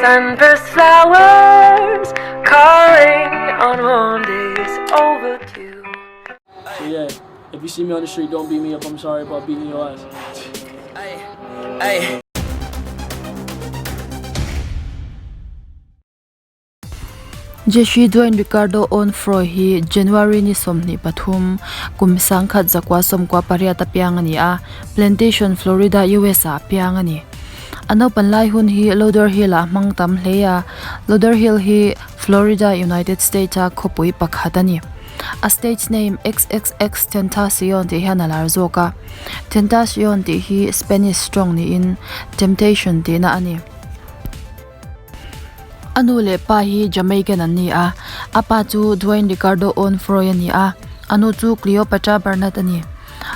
Sunburst flowers calling on warm days overdue. So yeah, if you see me on the street, don't beat me up. I'm sorry about beating your ass. Hey, hey. Jesse Dwayne Ricardo Onfroy hi January ni 23, kum 1998 a piang a ni a, Plantation, Florida, US ah a piang a ni. A naupan lai hun hi Lauderhill ah hmang tam hle a, Lauderhill hi Florida, United States a khawpui pakhat a ni. A stage name XXXTentacion tih hian a lar zawk a, Tentacion tih hi Spanish tawng niin Temptation tihna a ni. A nu leh pa hi Jamaican an ni a, a pa chu Dwayne Ricardo Onfroy a ni a, a nu chu Cleopatra Barnett a ni.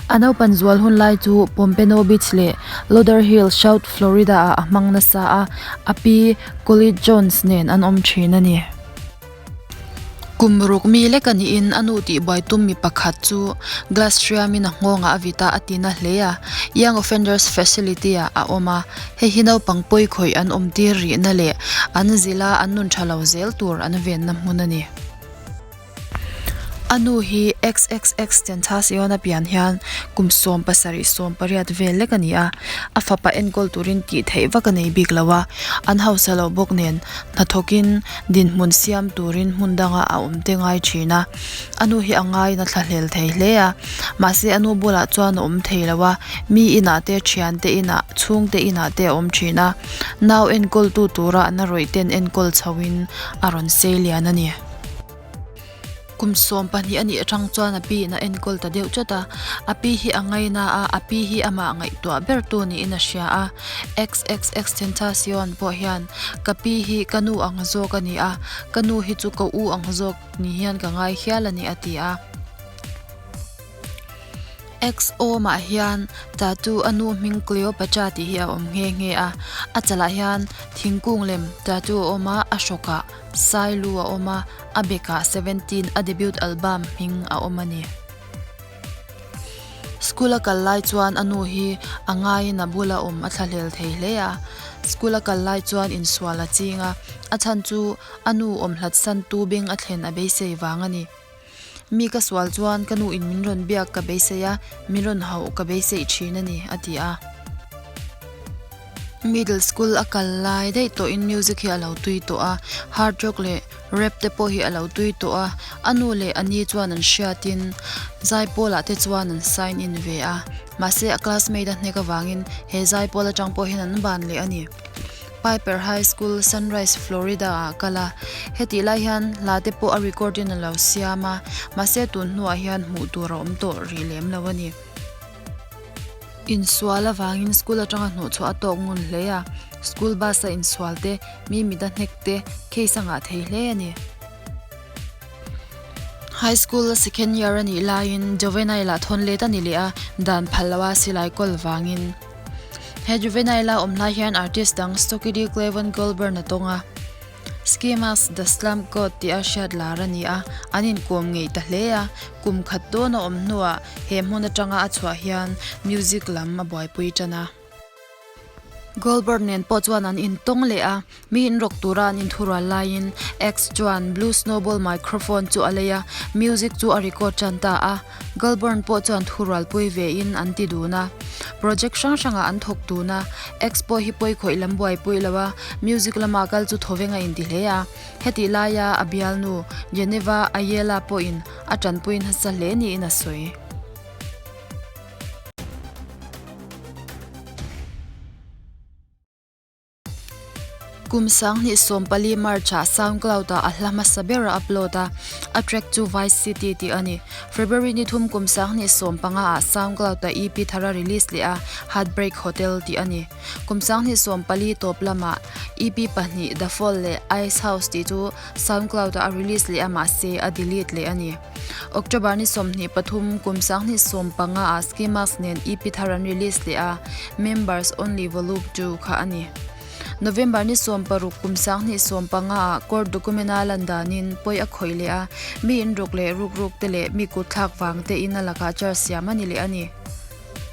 A naupan zual hun lai chu Pompano Beach leh Lauderhill, South Florida ah a hmang nasa a, a pi Colette Jones nen an awm thin a ni. Kum ruk mi lek a niin a nu tihbuai tum mi pakhat chu glass hriamin a nghawngah a vit a, a ti na hle a. Young Offenders Facility ah a awm a, hei hi naupang pawi khawih an awm tir rihna leh an zila an nun tha lo zel tur an venna hmun a ni. A nu hi XXXTentacion a pian hian kum 17 18 vel lek a ni a, a fapa enkawl turin tih theih vak a nei bik lo a, an hausa loh bawk nen hnathawkin dinhmun siam turin hmun danga a awm te ngai thin a, a nu hi a ngaiin a thlahlel thei hle a, mahse a nu bulah chuan a awm thei lo a, mi inah te thian te inah chhungte inah te a awm thin a, nau enkawltu tura a na rawih ten enkawl chhoin a rawn sei lian a ni. Kum 12 a nih atang chuan a pi in a enkawl ta deuh chat a, a pi hi a ngaina a, a pi hi amah ngaihtuah ber tu niin a hria a. XXXTentacion pawh hian ka pi hi ka nu ang zawk a ni a, ka nu hi chu ka u ang zawk ni hian ka ngai hial a ni a ti a. XO-mah hian tattoo a nu hming Cleopatra tih hi a awm nghe nghe a, a chalah hian thingkung lem tattoo a awm a, a hrawkah Sailu a awm a, a bekah Seventeen a debut album hming a awm a ni. School a kal lai chuan a nu hi a ngaiin a bula awm a thlahlel thei hle a, school a kal lai chuan insual a ching a, a chhan chu a nu awm hlat san tu beng a thlen a beisei vang a ni. Mi ka sual chuan ka nu in min rawn biak ka beisei a, min rawn hauh ka beisei thin a ni, a ti a. Middle school a kal lai daih tawhin music hi a lo tui tawh a, hard rock leh rap te pawh hi a lo tui tawh a, a nu leh a ni chuan an hriatin zaipawl ah te chuan an sign in ve a, mahse a classmate a hnek avangin he zaipawl atang pawh hian an ban leh a ni. Piper High School, Sunrise, Florida ah a kal a, hetih lai hian hla te pawh a record in a lo siam a, mahse tun hnuah hian hmuh tur a awm tawh rih lem lo a ni. Insual avangin school atanga hnuhchhuah a tawk ngun hle a, school bus a insual te, mi mit a hnek te, case a ngah thei hle a ni. High school a second year a nih laiin juvenile ah thawn let a ni leh a, dan phal loh a silai kawl vangin. He juvenile a awm lai hian artist dang Stocky D Clavon Goulburn a tawng a, Ski Mask The Slump God tih a hriat lar a ni a, an inkawm ngeih ta hle a, kum khat dawn a awm hnuah he hmun atanga a chhuah hian music lam a buaipui tan a. Goulburn nen pawh chuan an intawng leh a, Mi in rawk tura an inthurual laiin X chuan Blue Snowball microphone chu a lei a, music chu a record tan ta a. Goulburn pawh chuan thurualpui vein an ti dun a. Project hrang hrangah an thawk dun a, X pawh hi pawi khawih lam buaipui lo a, music lama kal chu thawveng a inti hle a. Hetih laia a bialnu Geneva Ayela pawhin a tanpui nasa hle niin a sawi. Kum 2014 March-ah SoundCloud-ah a hla hmasa ber a upload a, a track chu Vice City tih a ni. February ni thum kum 2015-ah SoundCloud-ah EP thar a release leh a, Heartbreak Hotel tih a ni. Kum 2014 tawp lamah EP pahnih The Fall leh Ice House tih chu SoundCloud-ah a release leh a mahse a delete leh a ni. October ni 23 kum 2015-ah Ski Mask nen EP thar an release leh a, Members Only Volume 2 kha a ni. November ni 16 kum 2015 ah court document a lan danin pawi a khawih leh a, mi inruk leh rukruk te leh mi kutthlak vang te in a lakah charge siam a ni leh a ni.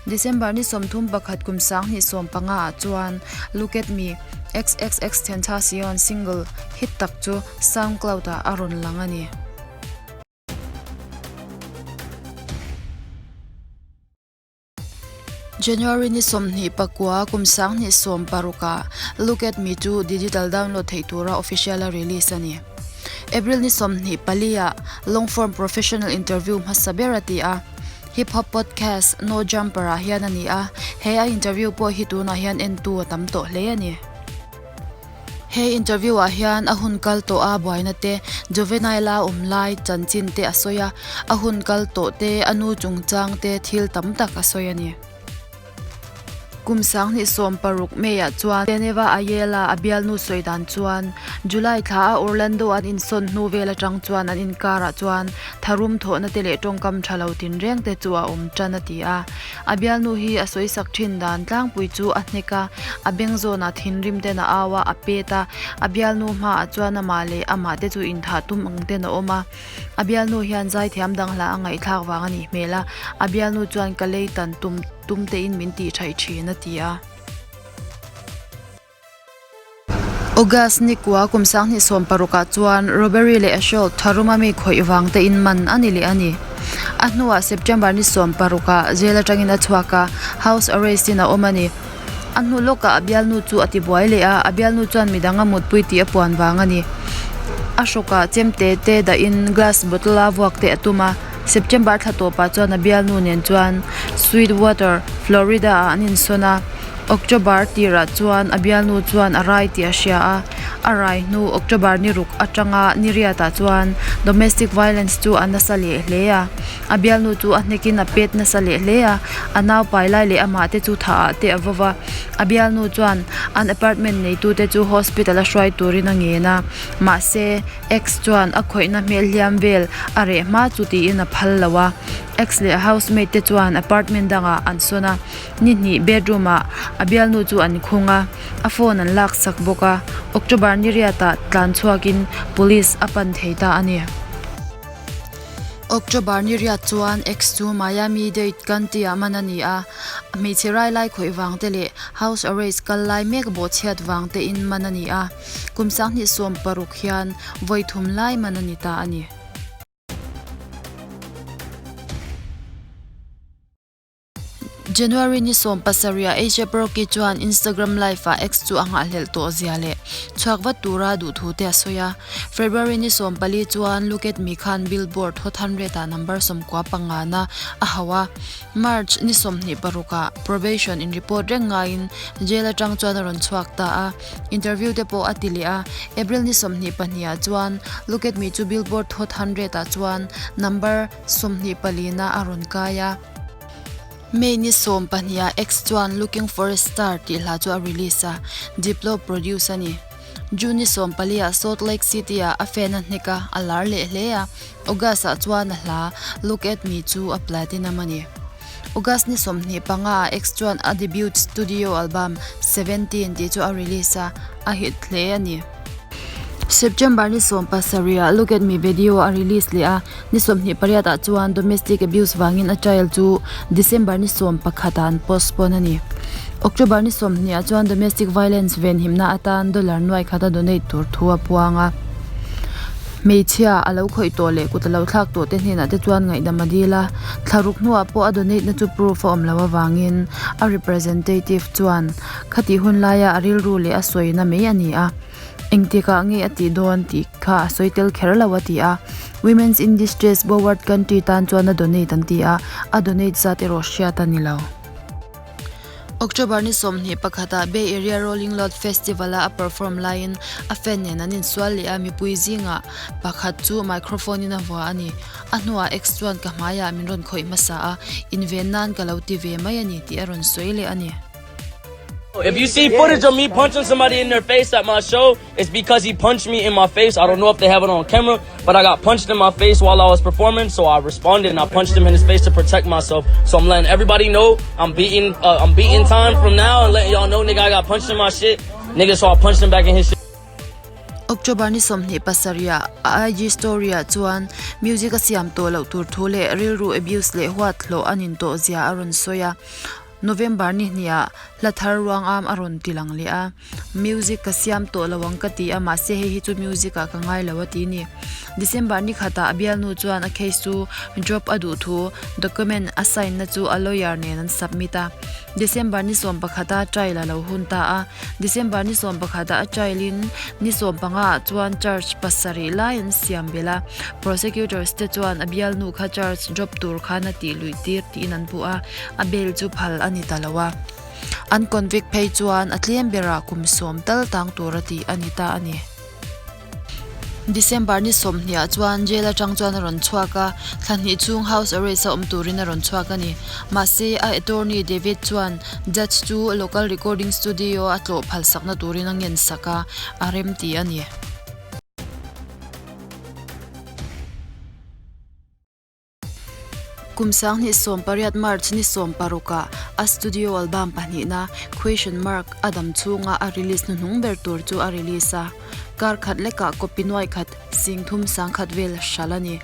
December ni 31 kum 2015 ah chuan Look at Me! XXXTentacion single hit tak chu SoundCloud-ah a rawn lang a ni. January ni 29 kum 2016 ah Look At Me chu digital download theih tura official a release a ni. April ni 24 ah long-form professional interview hmasa ber a ti a. Hip Hop Podcast No Jumper ah hian a ni a, he a interview pawh hi tunah hian entu a tam tawh hle a ni. He interview ah hian a hun kal tawh a buaina te, juvenile a awm lai chanchin te a sawi a, a hun kal tawh te, a nu chungchang te thil tam tak a sawi a ni. Kum 2016 May ah chuan Geneva Ayala a bialnu sawi dan chuan July thla a Orlando an insawn hnu vel atang chuan an inkar ah chuan tharum thawhna te leh tawngkam tha lo tinreng te chu a awm tan a ti a. A bialnu hi a sawisak thin dan tlangpui chu a hnek a, a beng zawnah thinrim ten a au a, a pet a, a bialnu hmaah chuan amah leh amah te chu inthah tum ang ten a awm a. A bialnu hian zaithiam dang hla a ngaihthlak vang a nih hmel a, a bialnu chuan ka lei tan tum tum tein min tih thaih thin a ti a. August ni kua kum 2016 ah chuan robbery leh assault tharuma mi khawih vang te in man a ni leh a ni. A hnuah September ni 16 ah jail atangin a chhuak a, house arrest in a awm a ni. A hnu lawkah a bialnu chu a tibuai leh a, a bialnu chuan midang a mutpui tih a puan vang a ni. A hrawkah chemte te dahin glass bottle a vuak te a tum a, September thla tawpah chuan a bialnu nen chuan Sweetwater, Florida ah an insawn a. October tirah chuan a bialnu chuan a rai tih a hria a, a rai hnu October ni ruk atanga ni riatah chuan domestic violence chu a nasa leh hle a, a bialnu chu a hnekin a pet nasa leh hle a, a nau pai lai leh amah te chu thah ah te a vaw va, a bialnu chuan an apartment neitute chu hospital a hruai turin a ngen a, mahse ex chuan a khawihna hmel hliam vel a reh hma chu tiin a phal lo a, ex leh a housemate te chuan apartment dangah an sawn a. Ni hnih bedroom ah a bialnu chu an khung a, a phone an lak sak bawk a, October ni riatah tlan chhuakin police a pan thei ta a ni. October ni riat chuan ex chu Miami-Dade County ah man a ni a, hmeichhe rai lai khawih vang te leh house arrest kal lai mek bawhchhiat vang te in man a ni a, kum 2016 hian vawi thum lai man a ni ta a ni. January ni 17 ah A$AP Rocky chuan Instagram Live ah X chu a nghahhlelh tawh zia leh chhuak vat tura duhthu te a sawi a. February ni 14 chuan Look At Me khan Billboard Hot 100 ah number 95 na a hauh a. March ni 26 ah probation in report reng ngaiin jail atang chuan a rawn chhuak ta a, interview te pawh a ti leh a. April ni 22 ah chuan Look At Me chu Billboard Hot 100 ah chuan number 24 na a rawn kai a. May ni 12 ah X chuan Looking for a Star tih hla chu a release a, Diplo produce a ni. June ni 14 ah Salt Lake City ah a fan a hnek a, a lar leh hle a, August ah chuan a hla Look at Me chu a platinum a ni. August ni 25 ah X chuan a debut studio album Seventeen tih chu a release a, a hit hle a ni. September ni 17 ah Look at Me video a release leh a, Ni 28 ah chuan domestic abuse vangin a trial chu December ni 11 ah an postpone a ni. October ni 20 ah chuan domestic violence venhimna atan dollar nuai khat a donate tur thu a puang a. Hmeichhia a lo khawih tawh leh kut a lo thlak tawh te hnenah te chuan ngaihdam a dil a, thla ruk hnuah pawh a donate na chu proof a awm loh avangin a representative chuan khatih hun laia a rilru leh a sawina mai a ni a. Engtikah nge a tih dawn tih kha a sawi tel kher lo a ti a, Women's in Distress Broward County tan chuan a donate an ti a, a donate zat erawh hriat a ni lo. October ni 21 ah Bay Area Rolling Loud Festival a a perform laiin a fan nen an insual leh a, mipui zingah pakhat chu microphone in a vua a ni. A hnuah X chuan ka hmaiah min rawn khawih hmasa a, inven nan ka lo ti ve mai a ni tih a rawn sawi leh a ni. If you see footage of me punching somebody in their face at my show, it's because he punched me in my face. I don't know if they have it on camera, but I got punched in my face while I was performing, so I responded and I punched him in his face to protect myself. So I'm letting everybody know I'm beating uh, I'm beating time from now and letting y'all know, nigga, I got punched in my shit. Nigga, so I punched him back in his shit. October ni 27 ah a IG story ah chuan music a siam tawh loh tur thu leh rilru abuse leh huat hlawh a nin tawh zia a rawn sawi a. November ni hniah. Hla thar ruang am a rawn ti lang leh a, Music ka siam tawh lo ang ka ti a, mahse hei hi chu music ah ka ngai lo a ti ni. December ni khatah a bialnu chuan a case chu drop a duh thu document a sign na chu a lawyer nen an submit a. December ni 11 a trial a lo hun ta a, December ni 11 a trial in ni 15 ah chuan charge pasarih lai an siam belh a, prosecutors te chuan a bialnu kha charge drop tur khan a tih luih tir tiin an puh a. A bail chu phal a ni ta lo a, an convict phei chuan a tlem berah kum sawm tal tang tur a tih a ni ta a ni. December ni sawmhnih ah chuan jail atang chuan a rawn chhuak a, thla hnih chhung house arrest a awm turin a rawn chhuak a ni. Mahse, a attorney David chuan judge chu local recording studio a tlawh phalsakna turin a ngensak a, a remti a ni. Kum 2018 March ni 16 ah a studio album pahnihna Question Mark a dam chhunga a release hnuhnung ber tur chu a release a, kar khat lekah copy nuai khat sing thum sang khat vel hralh a ni.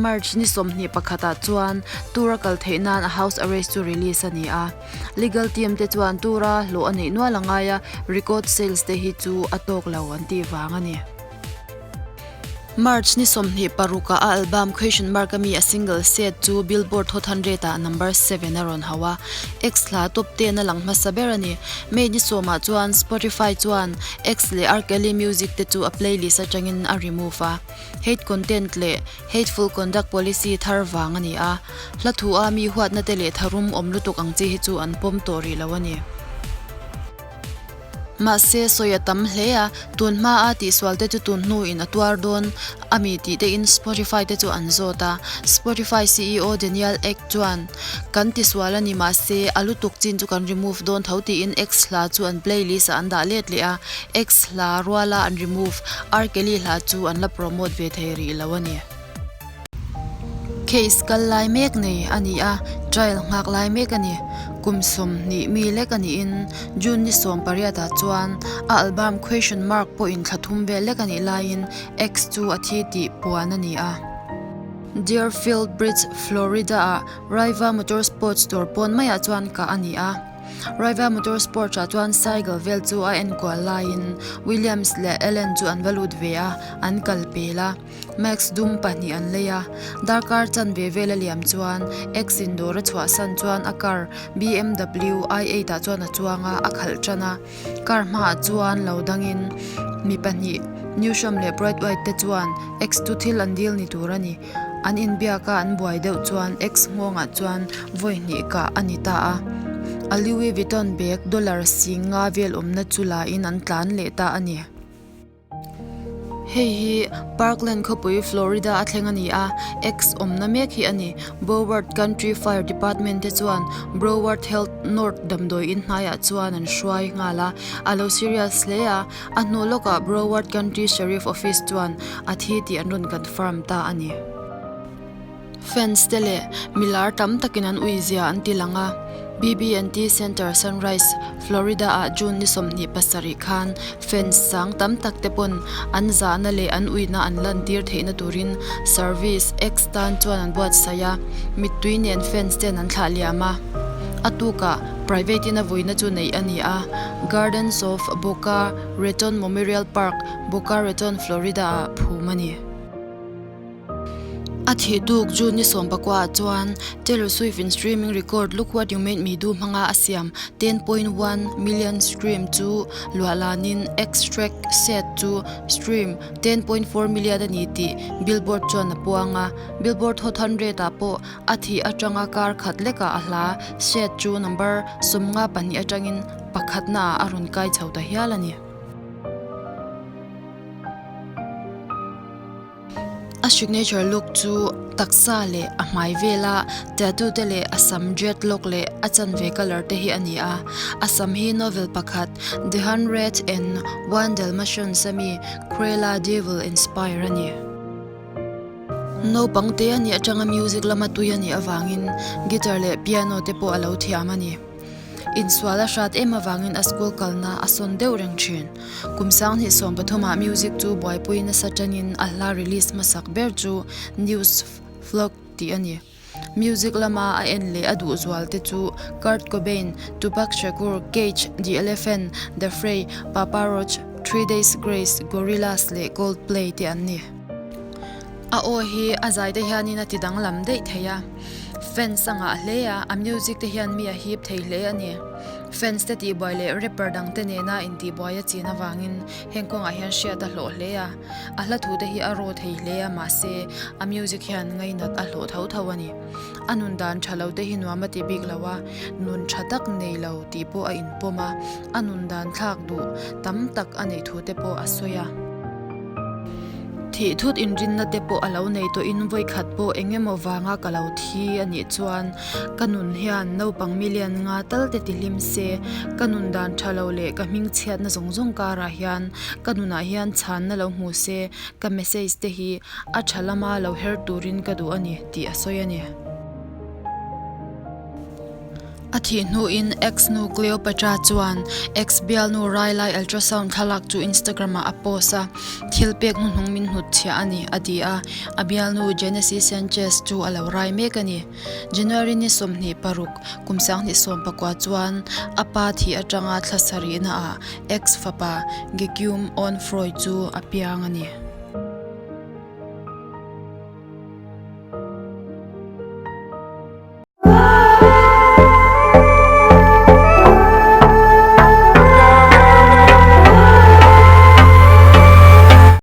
March ni 21 ah chuan tour a kal theih nan a house arrest chu release a ni a, legal team te chuan tour a hlawh a neih nual a ngai a, record sales te hi chu a tawk lo an tih vang a ni. March ni 26 ah a album Question Mark a mi a single Sad chu Billboard Hot 100 ah number 7 a rawn hauh a, X hla top ten a lang hmasa ber a ni. May ni sawm ah chuan Spotify chuan X leh R Kelly Music te chu a playlist atangin a remove a, hate content leh hateful conduct policy thar vang a ni a, hla thu a mi huatna te leh tharum awm lutuk ang chi hi chu an pawm tawh rih lo a ni. Mahse, sawi a tam hle a, tun hmaa tihsual te chu tun hnuin a tuar dawn a mi tih tein Spotify te chu an zawt a. Spotify CEO Daniel Ek chuan, Kan tisual a ni mahse, a lutuk chin chu kan remove dawn tho tiin X hla chu an playlist ah an dah let leh a, X hla ruala an remove R Kelly hla chu an la promote ve thei rih lo a ni. Case kal lai mek nei a ni a, trial nghak lai mek a ni. Kum 20 mi lek a niin June ni 18 ah chuan a album Question Mark pawhin thla thum vel lek a nih laiin X chu a thi tih puan a ni a. Deerfield Bridge, Florida-ah Riva Motorsports dawr pawn maiah chuan kah a ni a. Riva Motorsports ah chuan cycle vel chu a enkual laiin Williams leh Allen chu an va lut ve a, an kal pel a. Max dum pahnih an lei a, darkar chanve vel a liam chuan X in dawr a chhuahsan chuan a car BMW i8 ah chuan a chuang a, a khalh tan a. Car hmaah chuan lo dangin mi pahnih Newsham leh Brightwhite te chuan X chu thil an dil ni tur a ni. An inbiak a an buai deuh chuan X nghawngah chuan vawi hnih kah a ni ta a. A Louis Vuitton bag dollar 50 vel awmna chu la in an tlan leh ta a ni. Hei hi Parkland khawpui Florida a thleng a ni a, X awmna mek hi a ni. Broward Country Fire Department te chuan Broward Health North damdawi in hnaiah chuan an hruai nghal a, a lo serious hle a, a hnu lawkah Broward County Sheriff Office chuan a thi tih an rawn confirm ta a ni. Fans te leh milar tam takin an ui zia an ti lang a, BB&T Center Sunrise, Florida ah June ni 27 khan fans sang tam tak te pawn an zahna leh an uina an lantir theihna turin service X tan chuan an buatsaih a, mittui nen fans ten an thlah liam a. A tukah private in a vuina chu neih a ni a, Gardens of Boca Raton Memorial Park, Boca Raton, Florida ah phum a ni. A thih tuk June ni 19 ah chuan Taylor Swift in streaming record Look What You Made Me Do hmanga a siam 10.1 million stream chu luah lanin X-Track Sad chu stream 10.4 million a ni tih Billboard chuan a puang a. Billboard Hot 100 ah pawh a thih atanga kar khat lekah a hla Sad chu number 52 atangin pakhatna ah a rawn kai chho ta hial a ni. A signature look chu taksa leh a hmai vela tattoo te leh a sam dreadlock leh a chanve colour te hi a ni a a sam hi novel pakhat the 101 Dalmatians a mi Cruella de Vil inspire a ni. Naupang te a nih atanga music lama tui a nih avangin guitar leh piano te pawh a lo thiam a ni. Insual a hrat em avangin a school kalna a sawn deuh reng thin. Kum 2013 ah music chu buaipui nasa tangin a hla release hmasak ber chu News Flock tih a ni. Music lama a en leh a duh zual te chu Kurt Cobain, Tupac Shakur, Cage the Elephant, The Fray, Papa Roach, Three Days Grace, Gorillaz leh Coldplay te an ni. A aw hi a zai te hianin a ti danglam daih thei a, fans a ngah hle a, a music te hian mi a hip thei hle a ni. Fans te tihbuai leh rapper dang te nena intihbuai a chin avangin heng kawngah hian hriat a hlawh hle a, a hla thu te hi a raw thei hle a mahse a music hian ngainat a hlawh tho tho a ni. A nun dan tha lo te hi nuam a ti bik lo a, nun tha tak nei lo tih pawh a inpawm a, a nun dan thlak duh tam tak a neih thu te pawh a sawi a. Thih thut inrinna te pawh a lo nei tawhin vawikhat pawh eng emaw vanga ka lo thi a nih chuan ka nun hian naupang million nga tal te ti hlim se, ka nun dan tha lo leh ka hming chhiatna zawng zawng karah hian ka nunah hian chhanna lo hmu se, ka message te hi a tha lama lo her turin ka duh a ni tih a sawi a ni. A thih hnuin ex nu Cleopatra chuan ex bialnu rai lai ultrasound thlalak chu Instagram ah a post a, thil pek hnuhnung min hnut chhiah a ni, a ti a, a bialnu Genesis Sanchez chu a lo rai mek a ni. January ni 26, kum 2019 chuan a pa thih atanga thla sarihna ah ex fapa Gekyume Onfroy chu a piang a ni.